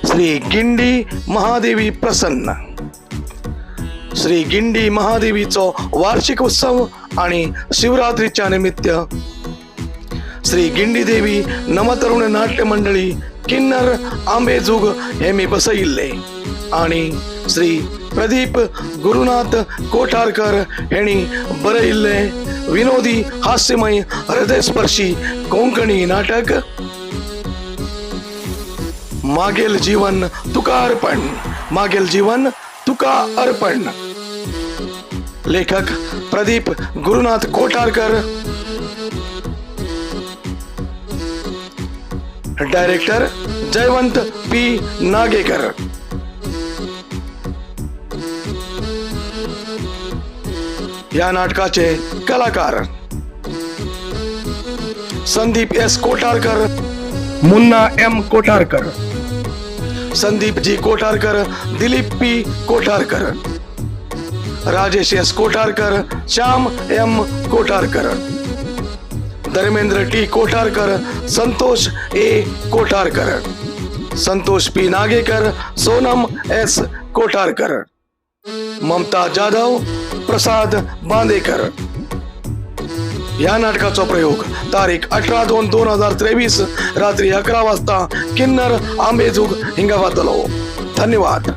श्री गिंडी महादेवी प्रसन्न. श्री गिंडी महादेवीचो वार्षिक उत्सव आणि शिवरात्रीच्या निमित्त श्री गिंडी देवी नवतरुण नाट्य मंडळी किन्नर आंबेजूग हे मी बसयिल्ले आणि श्री प्रदीप गुरुनाथ कोठारकर हेणी बरयिल्ले विनोदी हास्यमय हृदयस्पर्शी कोंकणी नाटक मागेल जीवन तुका अर्पण, मागेल जीवन तुका अर्पण. लेखक प्रदीप गुरुनाथ कोठारकर, डायरेक्टर जयवंत पी नागेकर. या नाटकाचे कलाकार Sandeep S Kotharkar, Munna M Kotharkar, Sandeep G Kotharkar, Dilip P Kotharkar, Rajesh S Kotharkar, Shyam M Kotharkar, Dharmendra T Kotharkar, Santosh A Kotharkar, Santosh P Nagekar, Sonam S Kotharkar, Mamata Jadhav, Prasad Bandekar. या नाटकाचा प्रयोग तारीख 18/2/2023 रात्री 11 वाजता किन्नर आंबेजूग हिंगा जातलो. धन्यवाद.